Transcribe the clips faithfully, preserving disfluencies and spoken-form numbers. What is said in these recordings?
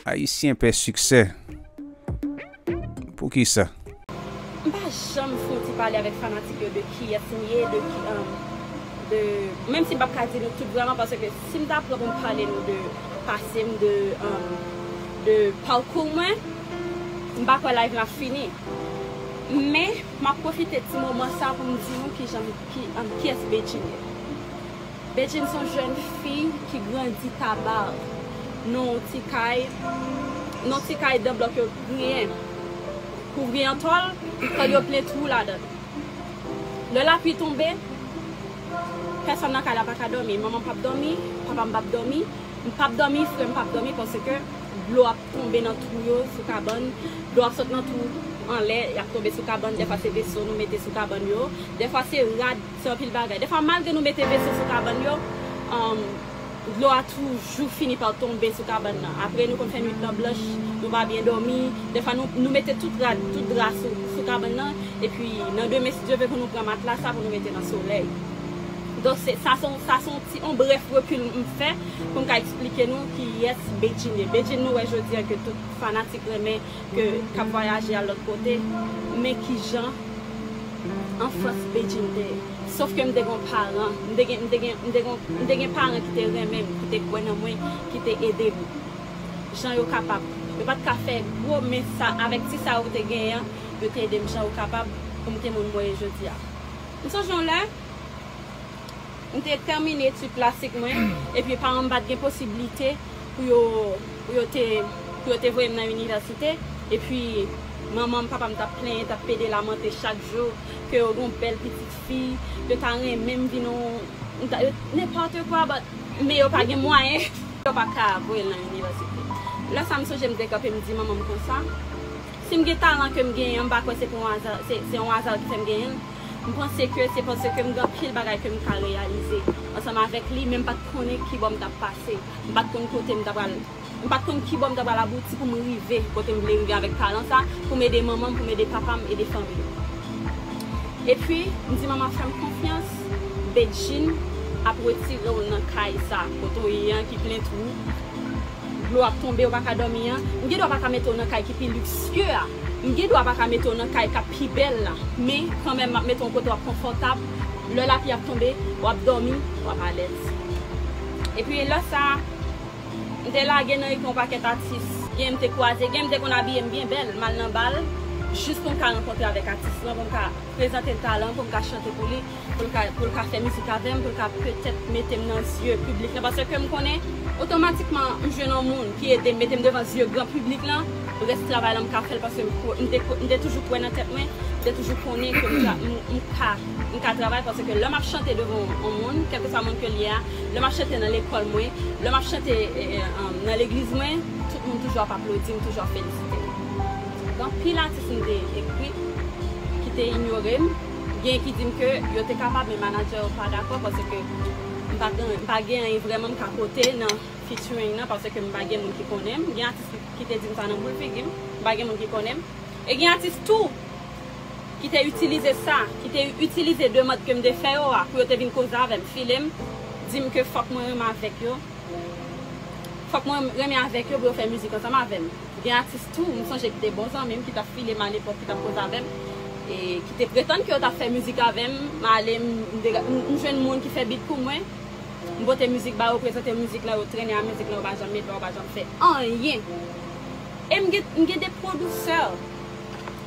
Ayisyen pè siksè. Poukisa? M pa janm fè yon ti pale avèk fanatik yo de kiyès m ye, de ki, um, de, menm si m p ap ka di nou tout vrèman, paske si m ta pran pou m pale nou de pase m, de, um, de pakou mwen, m pa kwè live la fini. Men, m ap pwofite ti moman sa pou m di nou kijan, ki, um, kiyès Bedjine ye. Bedjine se yon jèn fi ki grandi Taba, nan yon ti kay, nan yon ti kay de blòk yo griyen, kouvri an tòl, tòl yo plen twou ladan l. Lè lapli tonbe, pèsòn nan kay la pa ka dòmi. Manman m p ap dòmi, papa m p ap dòmi, m p ap dòmi, frè m p ap dòmi, paske dlo ap tonbe nan twou yo sou kabann, dlo ap sot nan twou anlè, y ap tonbe sou kabann, dèfwa se veso nou mete sou kabann yo, dèfwa se rad, se anpil bagay. Dèfwa, malgre nou mete veso sou kabann yo, um, dlo a toujou fini pa tonbe sou kabann nan. Apre, nou konn fè nwit lan blanch, nou pa byen dòmi. Dèfwa, nou, nou mete tout rad, tout dra sou, sou kabann nan. Epi, nan demen, si Dye vle, pou nou pran matla sa, pou nou mete nan solèy. Donk, se, sa se yon, sa se yon ti, yon brèf rekil m fè pou m ka eksplike nou kiyès Bedjine ye. Bedjine nou wè jodi a ke tout fanatik renmen ke k ap vwayaje al lòt kote, men kijan anfans Bedjine te ye. Sof ke m te gen paran, m te gen, m te gen, m te gen, m te gen paran ki te renmen m, ki te kwè nan mwen, ki te ede m jan yo kapab. Yo pa t ka fè gwo, men sa, avèk ti sa yo te genyen an, yo te ede m jan yo kapab pou m te moun mwen ye jodi a. M sonje yon lè, m te tèmine etid klasik mwen, epi paran m pa t gen posiblite pou yo, pou yo te, pou yo te voye m nan inivèsite. Epi, manman m, papa m t ap plenyen, t ap pede lamante chak jou, ke yo gen yon bèl pitit fi, yo ta renmen m vin yon, m ta, yo, nenpòt kwa, but, men yo pa gen mwayen, yo pa ka voye l nan inivèsite. Lè sa, m sonje m te kanpe, m di manman m konsa, si m gen talan ke m genyen an, m pa kwè se pou yon aza, se, se yon aza ki fè m genyen l. M panse ke se paske m gen anpil bagay ke m ka reyalize ansanm avèk li, men m pa t konnen ki bò m t ap pase. M pa t konn kote m ta pral, m pa t konn ki bò m ta pral abouti pou m rive kote m vle rive avèk talan sa, pou m ede manman m, pou m ede papa m, ede fanmi m. Epi, m di manman fè m konfyans, Bedjine ap retire w nan kay sa, kote w ye an ki plen twou. Dlo ap tonbe, ou pa ka dòmi an. M gen dwa pa ka mete w nan kay ki pi liksye a. M gen dwa pa ka mete w nan kay k ap pi bèl la. Men, kanmenm, m ap mete w kote w ap konfòtab. Lè lapli ap tonbe, w ap dòmi, w ap alèz. Epi, lè sa a, m te lage nan ekran yon pakèt atis. Gen m te kwaze, gen m te konn abiye m byen bèl, m al nan bal, jis pou m ka rankontre avèk atis lan, pou m ka prezante talan, pou m ka chante pou li. Pou l ka, pou l ka fè mizik avè m, pou l ka petèt mete m nan zye piblik lan. Paske m konnen, otomatikman, m jwenn yon moun ki ede m, mete m devan zye gran piblik lan, rès travay lan m ka fè l paske m, m te, m te toujou kwè nan tèt mwen, m te toujou konnen ke m ka, m, m ka, m ka travay paske lè m ap chante devan yon moun, kèlkeswa moun ke l ye a, lè m ap chante nan lekòl mwen, lè m ap chante, eh, eh, um, nan legliz mwen, tout moun toujou ap aplodi m, toujou ap felisite m. Gen anpil atis m te ekri ki te inyore m. Gen ki di m ke yo te kapab, men manadjè yo pa dakò paske m pa gen, m pa gen anyen vrèman m ka pote nan featuring nan paske m pa gen moun ki konnen m. Gen atis ki, ki te di m sa nan boul figi m, m pa gen moun ki konnen m. E gen atis tou ki te itilize sa, ki te itilize demann ke m te fè yo a pou yo te vin koze avè m, file m, di m ke fòk mwen renmen avèk yo. Fòk mwen renmen avèk yo pou yo fè mizik ansanm avè m. Gen atis tou, m sonje ki te bon zanmi m, ki t ap file m alepòk, ki t ap koze avè m, e ki te pretann ke yo t ap fè mizik avè m. M ale, m, m, m jwenn moun ki fè beat pou mwen. M pote mizik ba yo, prezante mizik lan, yo trennen a mizik lan, yo pa janm mete, yo pa janm fè anyen. E m gen, m gen de pwodiktè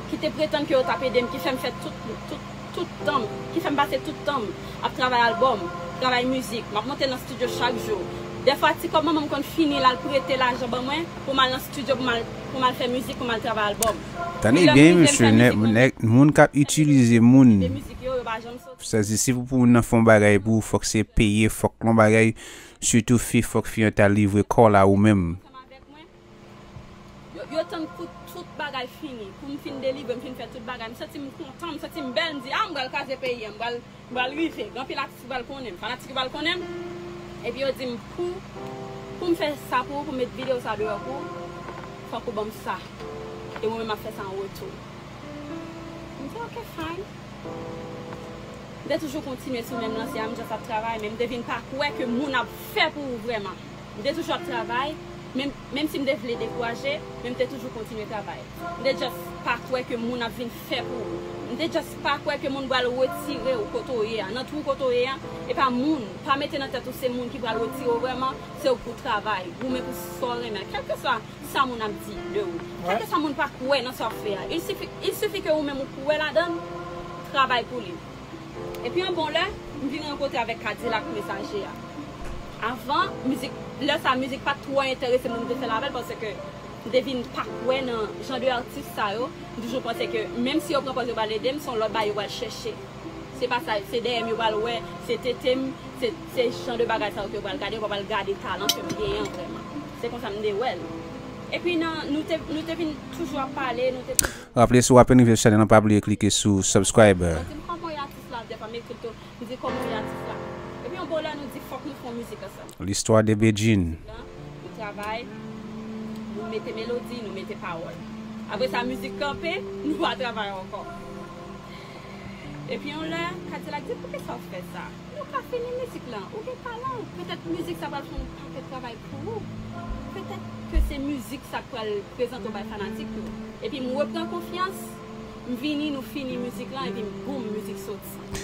ki te pretann ke yo t ap ede m, ki fè m fè tout, tout, tout tan m, ki fè m pase tout tan m ap travay albòm, travay mizik, m ap monte nan estidyo chak jou. Dèfwa, ti kòb manman m konn fini, l al prete lajan ban mwen pou m al nan estidyo, pou m al, pou m al fè mizik, pou m al travay albòm. Tande byen, mesye, nèg, moun k ap itilize moun. Sa se, si pou moun nan fè yon bagay pou ou, fòk se peye, fòk yon bagay, sitou fi, fòk fi an ta livre kò l a ou menm. Yo, yo tann kou tout bagay fini. Pou m fin delivre, m fin fè tout bagay. M santi m kontan, m santi m bèl, m di, ah, m pral kraze peyi a, m pral, m pral rive. Gen anpil atis ki pral konnen m, fanatik ki pral konnen m. Epi yo di m, pou, pou m fè sa pou ou, pou m met videyo sa deyò pou ou, fòk ou ban m sa. E mwen menm m ap fè sa an retou. M di, ok, fine. M te toujou kontinye sou menm lanse a, m just ap travay, men m te vin pa kwè ke moun ap fè pou ou vrèman. M te toujou ap travay, Menm, menm si m te vle dekouraje, men m te toujou kontinye travay. M te just pa kwè ke moun ap vin fè pou ou. M te just pa kwè ke moun pral retire w kote w ye a. Nan twou kote w ye a, e pa moun. Pa mete nan tèt ou se moun ki pral retire w vrèman, se ou k pou travay, goumen pou sa w renmen. Kèlkeswa sa moun ap di de ou. Kèlkeswa moun pa kwè nan sa w ap fè a. Il sifi, il sifi ke ou menm ou kwè ladan l, travay pou li. Epi yon bon lè, m vin rankontre avèk Kadilak Mesaje a. Avan, mizik, lè sa mizik pa t twò enterese m, m te fè l avè l, paske m te vin pa kwè nan jan de atis sa yo. M toujou panse ke menm si yo pran pòz yo pral ede m, se yon lòt bagay yo pral chèche. Se pa sa, se dèyè m yo pral wè, se tete m, se, se jan de bagay sa yo ke yo pral gade, yo pa pral gade talan ke m genyen an vrèman. Se konsa m te wè l. Epi nan, nou te, nou te vin toujou ap pale, nou te toujou Raple, si w apenn rive sou chanèl lan, pa bliye klike sou subscribe. Yo di m kòman w ye atis la, dèfwa m ekri l tou, m di kòman w ye atis la. Epi yon bon lè nou di fòk nou fè yon mizik ansanm. L'histoire de Bedjine. Nou travay, nou mete melodi, nou mete pawòl. Apre sa, mizik kanpe, nou pa travay ankò. Epi yon lè, Kadilak di, "Poukisa w fè sa? Nou ka fini mizik lan, ou gen talan. Petèt mizik sa pral fè yon pakèt travay pou ou. Petèt ke se mizik sa k pral prezante w bay fanatik yo." Epi m repran konfyans, m vini, nou fini mizik lan, epi boum, mizik soti.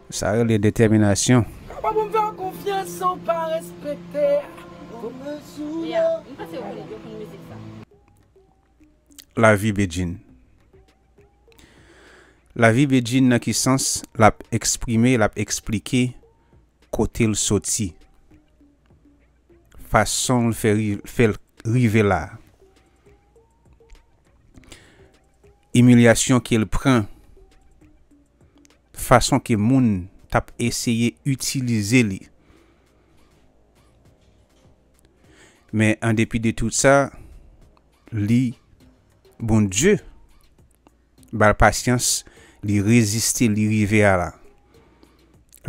Sa rele detèminasyon. Kòman pou m fè w konfyans san w pa respekte? Yeah, m panse yo konn, yo konn mizik sa. Lavi Bedjine. Lavi Bedjine nan ki sans l ap eksprime, l ap eksplike kote l soti, fason l fè ri-, fè l rive la, imilyasyon ke l pran, fason ke moun t ap eseye itilize li. Men an depi de tout sa, li, Bondye ba l pasyans, li reziste, li rive a la.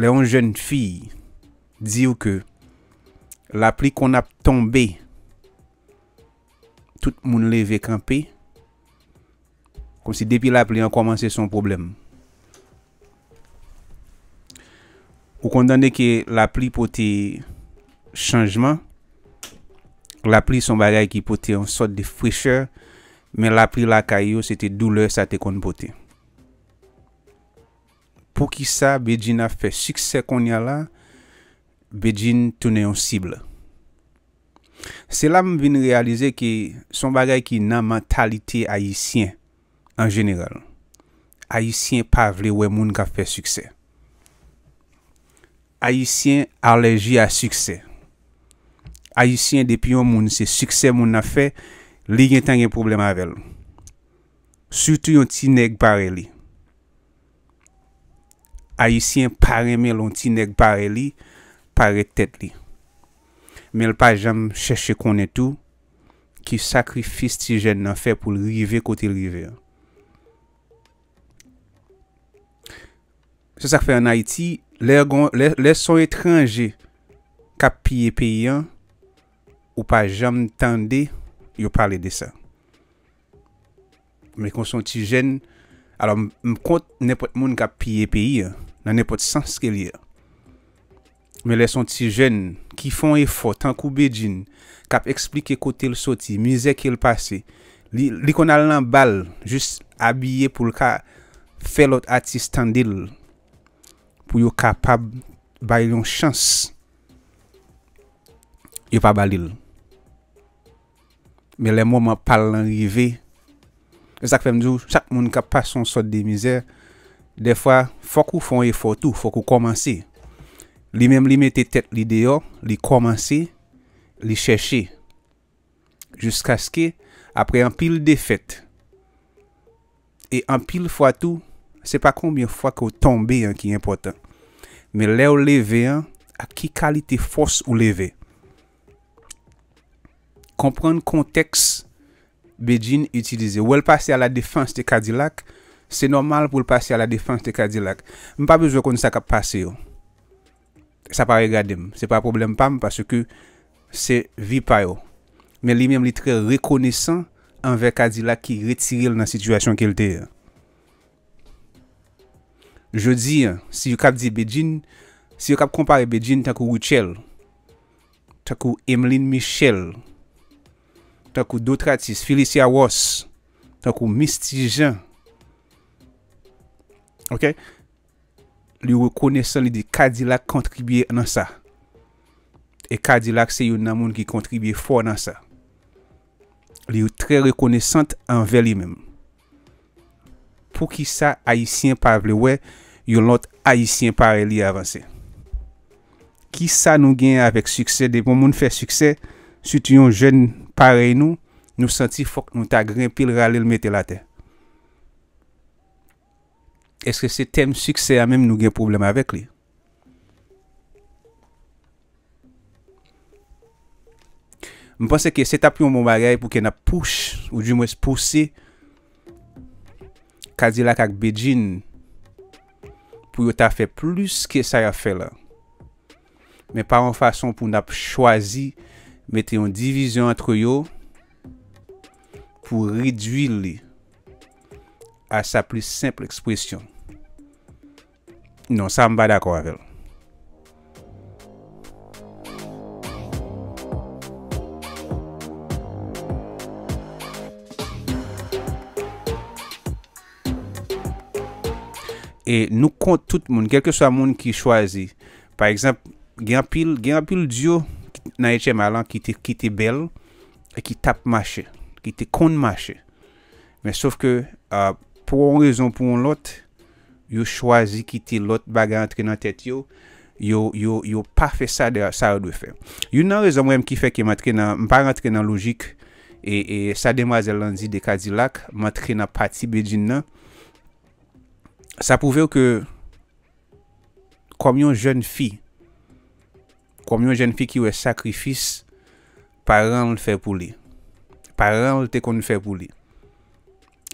Lè yon jèn fi di w ke lapli konn ap tonbe, tout moun leve kanpe, kòmsi depi lapli an kòmanse se yon pwoblèm. Ou konn tande ke lapli pote chanjman. Lapli se yon bagay ki pote yon sòt de frechè, men lapli lakay yo, se te doulè sa te konn pote. Poukisa Bedjine ap fè siksè kounye a la? Bedjine tounen yon sib. Se la m vin reyalize ke se yon bagay ki nan mantalite ayisyen an jeneral. Ayisyen pa vle wè moun k ap fè siksè. Ayisyen alèji a siksè. Ayisyen, depi yon moun se siksè moun nan fè, li gentan gen pwoblèm avè l. Sitou yon ti nèg parèy li. Ayisyen pa renmen lè yon ti nèg parèy li parèt tèt li. Men l pa janm chèche konnen tou ki sakrifis ti jèn nan fè pou l rive kote l rive an. Se sa k fè ann Ayiti, lè gon, lè, lè se yon etranje k ap piye peyi an, ou pa janm tande yo pale de sa. Men kon se yon ti jèn, alò m, m kont nenpòt moun k ap piye peyi an, nan nenpòt sans ke l ye a. Men lè se yon ti jèn ki fè yon efò, tankou Bedjine, k ap eksplike kote l soti, mizè ke l pase, li, li konn al nan bal, jis abiye pou l ka fè lòt atis tande l, pou yo kapab ba l yon chans, yo pa ba li l. Men lè moman pa l lan rive, se sa k fè m di w, chak moun k ap pase yon sòt de mizè, dèfwa, fòk ou fè yon efò tou, fòk ou kòmanse. Li menm, li mete tèt li deyò, li kòmanse, li chèche. Jiskaske, apre anpil defèt, e anpil fwa tou, se pa konbyen fwa ke w tonbe an ki enpòtan, men lè w leve an, ak ki kalite fòs ou leve. Konprann kontèks Bedjine itilize. Ou wè l pase à la défense de Kadilak, se nòmal pou l pase à la défense de Kadilak. M pa bezwen konn sa k ap pase yo. Sa pa regade m. Se pa pwoblèm pa m, paske se vi pa yo. Men li menm, li trè rekonesan anvè Kadilak ki retire l nan sitiyasyon ke l te ye a. Jodi a, si yo k ap di Bedjine, si yo k ap konpare Bedjine tankou Rutshelle, tankou Emeline Michel, tankou Dotratis, Felicia Ross, tankou Misty Jean. Ok? Li rekonesan, li di Kadilak kontribye nan sa. E Kadilak se youn nan moun ki kontribye fò nan sa. Li trè rekonesant anvè li menm. Poukisa Ayisyen pa vle wè yon lòt Ayisyen parèy li avanse? Kisa nou genyen avèk siksè? Depi yon moun fè siksè, sitou yon jèn parèy nou, nou santi fòk nou ta grenpe l, rale l, mete l atè. Èske se tèm siksè a menm nou gen pwoblèm avèk li? M panse ke se t ap yon bon bagay pou ke n ap push, oudimwens pouse Kadilak ak Bedjine pou yo ta fè plis ke sa y ap fè la. Men pa yon fason pou n ap chwazi mete yon divizyon antre yo pou redwi li a sa pli senp ekspresyon. Non, sa m pa dakò avè l. E nou kont tout moun, kèlkeswa moun ki chwazi. Pa egzanp, gen anpil, gen anpil dyo nan H M A lan ki te, ki te bèl e ki t ap mache, ki te konn mache. Men sof ke, ah, pou yon rezon, pou yon lòt, yo chwazi kite lòt bagay antre nan tèt yo, yo, yo, yo pa fè sa de, sa yo dwe fè. Youn nan rezon mwen menm ki fè ke m antre nan, m pa rantre nan lojik, e, e sa demwazèl lan di de Kadilak, m antre nan pati Bedjine nan. Sa pwouve w ke kòm yon jèn fi, kòm yon jèn fi ki wè sakrifis paran l fè pou li. Paran l te konn fè pou li.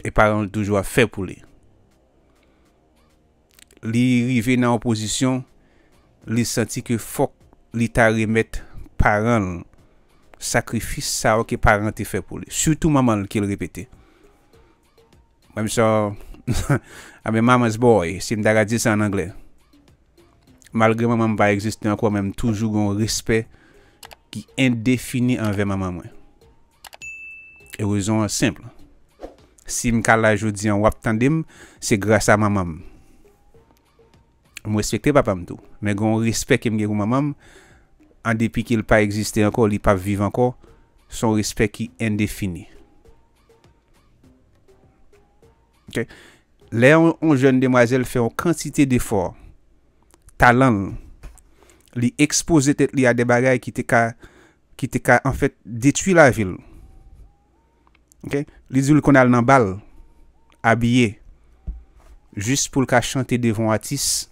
E paran l toujou ap fè pou li. Li rive nan yon pozisyon, li santi ke fòk li ta remèt paran l sakrifis sa yo ke paran te fè pou li. Sitou manman l ke l repete. Mwen, m se yon, I'm a mama's boy, si m ta ka di sa an anglè. Malgre manman m pa egziste ankò, men m toujou gen yon respè ki endefini anvè manman mwen. E rezon an senp. Si m ka la jodi an, w ap tande m, se gras a manman m. M respekte papa m tou, men gen yon respè ke m gen pou manman m, an depi ke l pa egziste ankò, li p ap viv ankò, se yon respè ki endefini. Ok? Lè yon, yon jèn demwazèl fè yon kantite defò, talan l, li ekspoze tèt li a de bagay ki te ka, ki te ka, anfèt, detwi lavi l. Ok? Li di l konn al nan bal, abiye, jis pou l ka chante devan yon atis,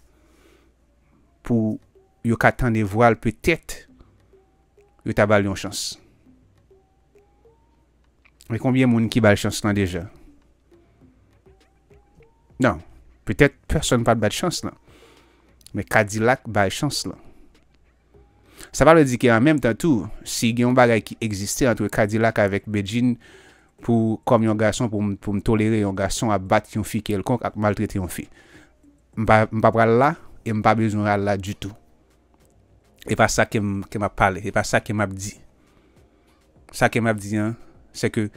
pou yo ka tande vwa l, petèt, yo ta ba l yon chans. Men konbyen moun ki ba l chans lan deja? Non, petèt pèsonn pa t ba l chans lan. Men Kadilak ba l chans lan. Sa pa vle di ke an menm tan tou, si gen yon bagay ki egziste ant Kadilak avèk Bedjine pou, kòm yon gason, pou m, pou m tolere yon gason ap bat yon fi kèlkonk, ap maltrete yon fi. M pa, m pa pral la, e m pa bezwen al la ditou. E pa sa ke m, ke m ap pale, e pa sa ke m ap di. Sa ke m ap di an, se ke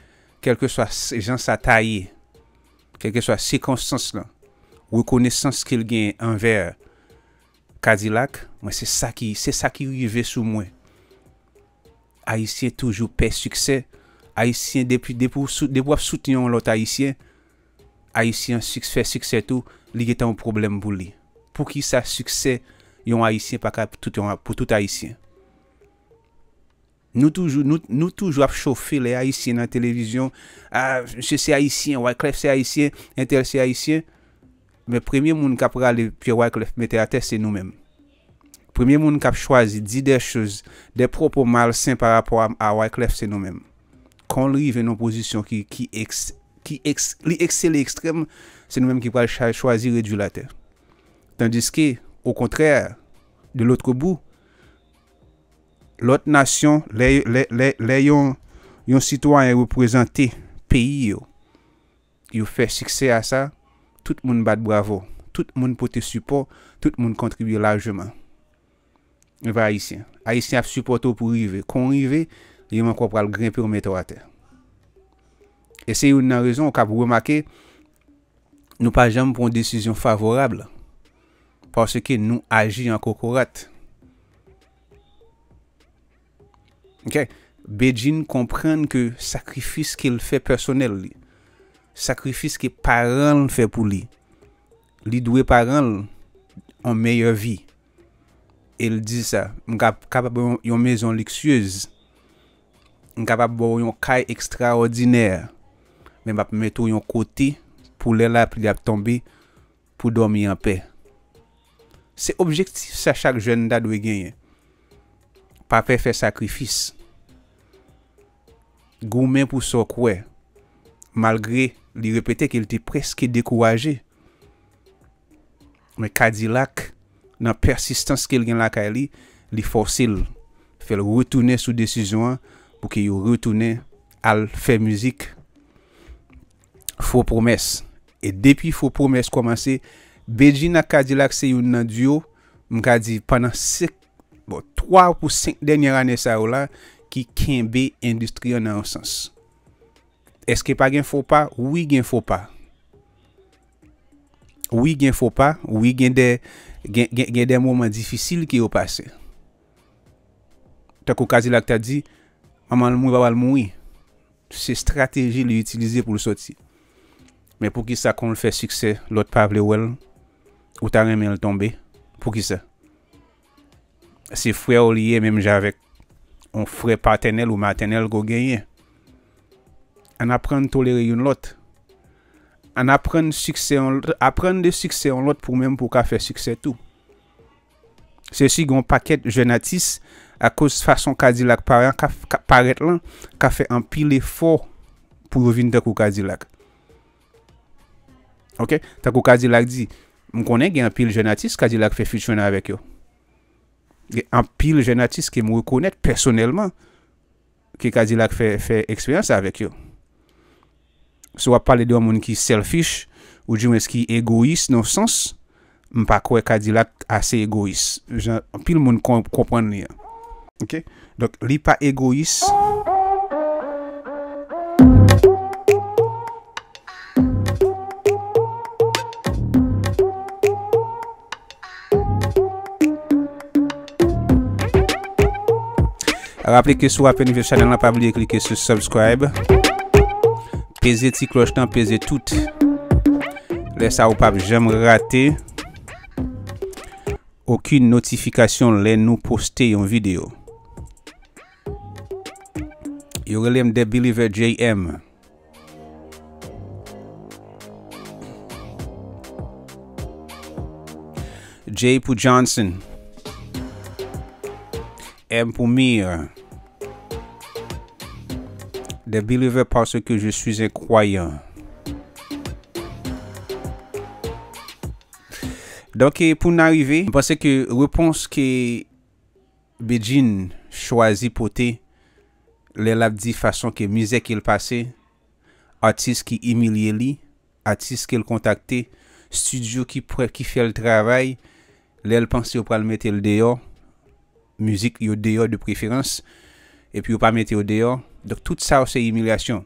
kèlkeswa s-, jan sa ta ye, kèlkeswa sikonstans lan, rekonesans ke l gen anvè Kadilak, mwen, se sa ki, se sa ki rive sou mwen. Ayisyen toujou pè siksè. Ayisyen, depi, depi w sou-, depi w ap soutni yon lòt Ayisyen, Ayisyen an siks-, fè siksè tou, li gentan yon pwoblèm pou li. Poukisa siksè yon Ayisyen pa ka pou tout yon, pou tout Ayisyen? Nou toujou, nou, nou toujou ap chofe lè Ayisyen nan televizyon. Ah, misye se Ayisyen, Wyclef se Ayisyen, entèl se Ayisyen. Men premye moun k ap rale pye Wyclef mete atè, se nou menm. Premye moun k ap chwazi di de choz, de pwopo malsen pa rapò a, a Wyclef, se nou menm. Kan l rive nan pozisyon ki, ki eks-, ki eks-, li eksele ekstrèm, se nou menm ki pral cha-, chwazi redwi l atè. Tandiske, okontrè, de lòt bout, lòt nasyon, lè, lè, lè, lè yon, yon sitwayen reprezante peyi yo, yo fè siksè a sa, tout moun bat bravo, tout moun pote sipò, tout moun kontribye lajman. Men pa Ayisyen. Ayisyen ap sipòte w pou w rive. Kan w rive, li menm ankò pral grenpe w mete w atè. E se youn nan rezon w k ap remake nou pa janm pran yon desizyon favorab, paske nou aji an kokorat. Ok? Bedjine konprann ke sakrifis ke l fè pèsonèl li, sakrifis ke paran l fè pou li, li dwe paran l yon meyè vi. E l di sa, m ka kapab yon, yon mezon liksyez, m kapab ba w yon kay ekstraòdinè, men m ap mete w yon kote pou lè lapli ap tonbe, pou dòmi anpè. Se objektif sa chak jèn ta dwe genyen. Pa pè fè sakrifis. Goumen pou sa w kwè. Malgre li repete ke l te prèske dekouraje. Men Kadilak, nan pèsistans ke l gen lakay li, li fòse l, fè l retounen sou desizyon an pou ke yo retounen al fè mizik Fo Pwomès. E depi Fo Pwomès kòmanse, Bedjine ak Kadilak se youn nan diyo, m ka di pandan senk, bon, twa pou senk dènye ane sa yo la, ki kenbe endistri an nan yon sans. Èske pa gen fo pa? Wi, gen fo pa. Wi, gen fo pa. Wi, gen de, gen, gen, gen de moman difisil ke yo pase. Tankou Kadilak ta di, manman l mouri, papa l mouri. Se estrateji li itilize pou l sòti. Men poukisa kon l fè siksè, lòt pa vle wè l, ou ta renmen l tonbe? Poukisa? Se frè w li ye menm jan avèk yon frè patènèl ou matènèl ke w genyen. Ann aprann tolere youn lòt. Ann aprann siksè yon lòt, aprann de siksè yon lòt pou menm pou w ka fè siksè tou. Se si gen yon pakèt jèn atis, akoz fason Kadilak paran, ka, ka parèt lan, ka fè anpil efò pou yo vin tankou Kadilak. Ok? Tankou Kadilak di, m konnen gen anpil jèn atis Kadilak fè featuring avèk yo. Gen anpil jèn atis ke m rekonèt pèsonèlman ke Kadilak fè, fè eksperyans avèk yo. Si w ap pale de yon moun ki selfish, oudimwens ki egoyis nan yon sans, m pa kwè Kadilak ase egoyis. Jan anpil moun kon-, konprann li an. Ok? Donk, li pa egoyis. Raple ke si w apenn vin chanèl lan, pa bliye klike sou subscribe. Peze ti klòch lan, peze tout. Lè sa, ou p ap janm rate okenn notifikasyon lè nou poste yon videyo. Yo rele m The Believer J M. J pou Johnson. M pou Mir. The Believer parce que je suis un croyant. Donk, e, pou n arive, m panse ke repons ke Bedjine chwazi pote lè l ap di fason ke mizè ke l pase, atis ki imilye li, atis ke l kontakte, estidyo ki prè, ki fè l travay, lè l panse yo pral mete l deyò, mizik yo deyò de preferans, epi yo pa mete yo deyò. Donk, tout sa yo se imilyasyon.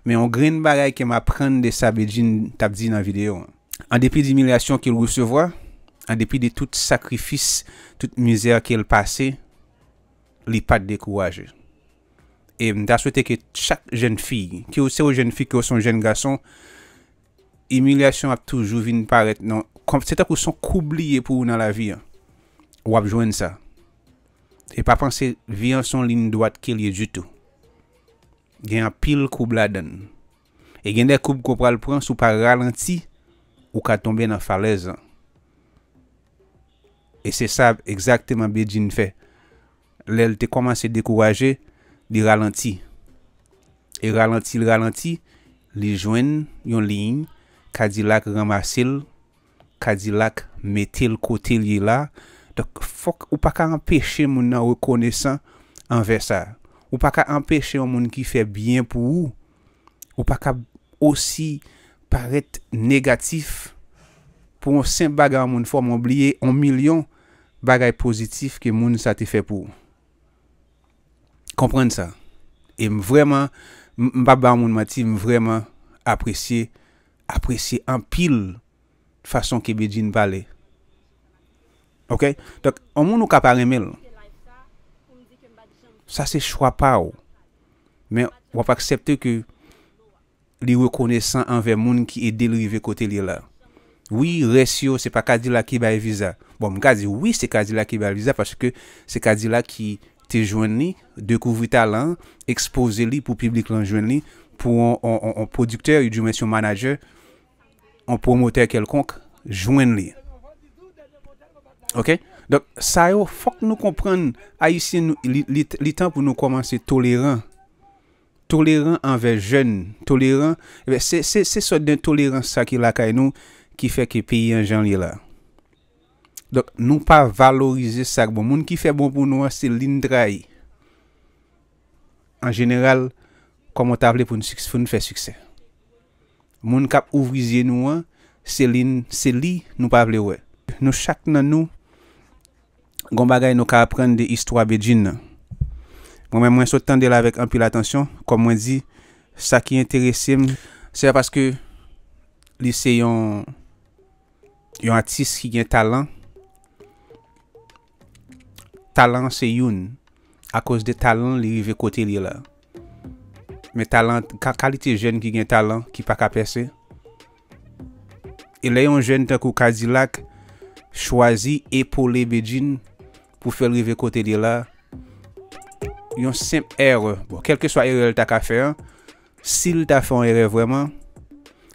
Men yon grenn bagay ke m aprann de sa Bedjine t ap di nan videyo an. An depi de imilyasyon ke l resevwa, an depi de tout sakrifis, tout mizè ke l pase, li pa t dekouraje. E m ta swete ke chak jèn fi, ke w se yon jèn fi, ke w se yon jèn gason, imilyasyon ap toujou vin parèt nan, kòm, se tankou se yon koub li ye pou ou nan lavi an. W ap jwenn sa. E pa panse vi an se yon liy dwat ke l ye ditou. Gen anpil koub ladan l. E gen de koub ke w pral pran, si w pa ralanti, ou ka tonbe nan falèz lan. E se sa egzakteman Bedjine fè. Lè l te kòmanse dekouraje, li ralanti. E ralanti, l ralanti, li jwenn yon liy, Kadilak ranmase l, Kadilak mete l kote l ye la. Donk, fòk ou pa ka anpeche moun nan rekonesan anvè sa. Ou pa ka anpeche yon moun ki fè byen pou ou. Ou pa ka osi parèt negatif pou yon senp bagay yon moun fè w, men w bliye yon milyon bagay pozitif ke moun sa te fè pou ou. Konprann sa. E m vrèman M, m p ap ba yon moun manti, m vrèman apresye, apresye anpil fason ke Bedjine pale. Oke? Donk, yon moun ou ka pa renmen l. Sa se chwa pa w. Men, w ap aksepte ke li rekonesan anvè moun ki ede l rive kote l ye la. Wi, rès yo, se pa Kadilak ki bay viza. Bon, m ka di wi, se Kadilak ki bay viza paske se Kadilak ki te jwenn li, dekouvri talan an, ekspoze li pou piblik lan jwenn li, pou yon, yon, yon, yon pwodiktè, ou di mwens yon manajè, yon pwomotè kèlkonk, jwenn li. Oke? Donk, sa yo, fòk nou konprann, Ayisyen, nou, li, li, li tan pou nou kòmanse toleran. Toleran anvè jèn, toleran, ebyen, se, se, se sòt de tolerans sa ki lakay nou, ki fè ke peyi an jan l ye la. Donk, nou pa valorize sa k bon. Moun ki fè bon pou nou an, se li n trayi. An jeneral, kòman w ta vle pou n siks-, pou n fè siksè? Moun k ap ouvri zye nou an, se li n, se li nou pa vle wè. Nou chak nan nou, gon bagay nou ka aprann de istwa Bedjine nan. Mwen menm, mwen sot tande l avèk anpil atansyon. Kòm mwen di, sa ki enterese m, se pa paske li se yon, yon atis ki gen talan. Talan se youn. Akoz de talan, li rive kote l ye la. Men talan, ka-, kalite jèn ki gen talan, ki pa ka pèse. E lè yon jèn tankou Kadilak chwazi epole Bedjine pou fè l rive kote l ye la, yon senp erè, bon, kèlkeswa erè l ta ka fè an, si l ta fè yon erè vrèman,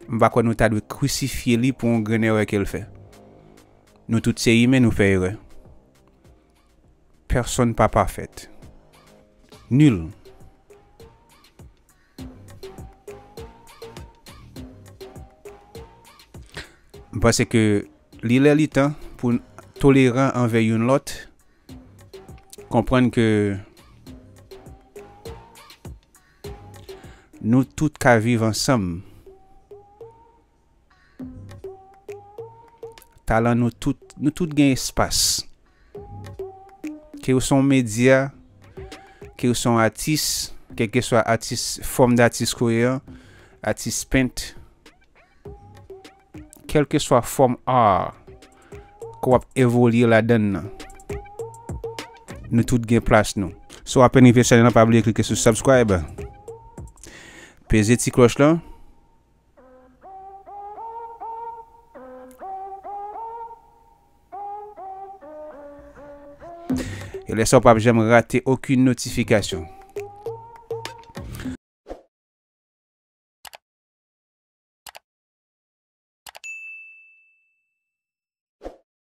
m pa kwè nou ta dwe krisifye li pou yon grenn erè ke l fè. Nou tout se imen, nou fè erè. Pèsonn pa pafèt. Nil. M panse ke li lè li tan pou n toleran anvè youn lòt, konprann ke nou tout ka viv ansanm. Talan nou tout, nou tout gen espas. Ke w se yon medya, ke w se yon atis, kèlkeswa atis, fòm datis ke w ye an, atis pent, kèlkeswa fòm art ke w ap evolye ladann nan, nou tout gen plas nou. Si w apèn rive chanèl lan, pa bliye klike sou subscribe. Peze ti klòch lan. E lè sa w p ap janm rate okenn notifikasyon.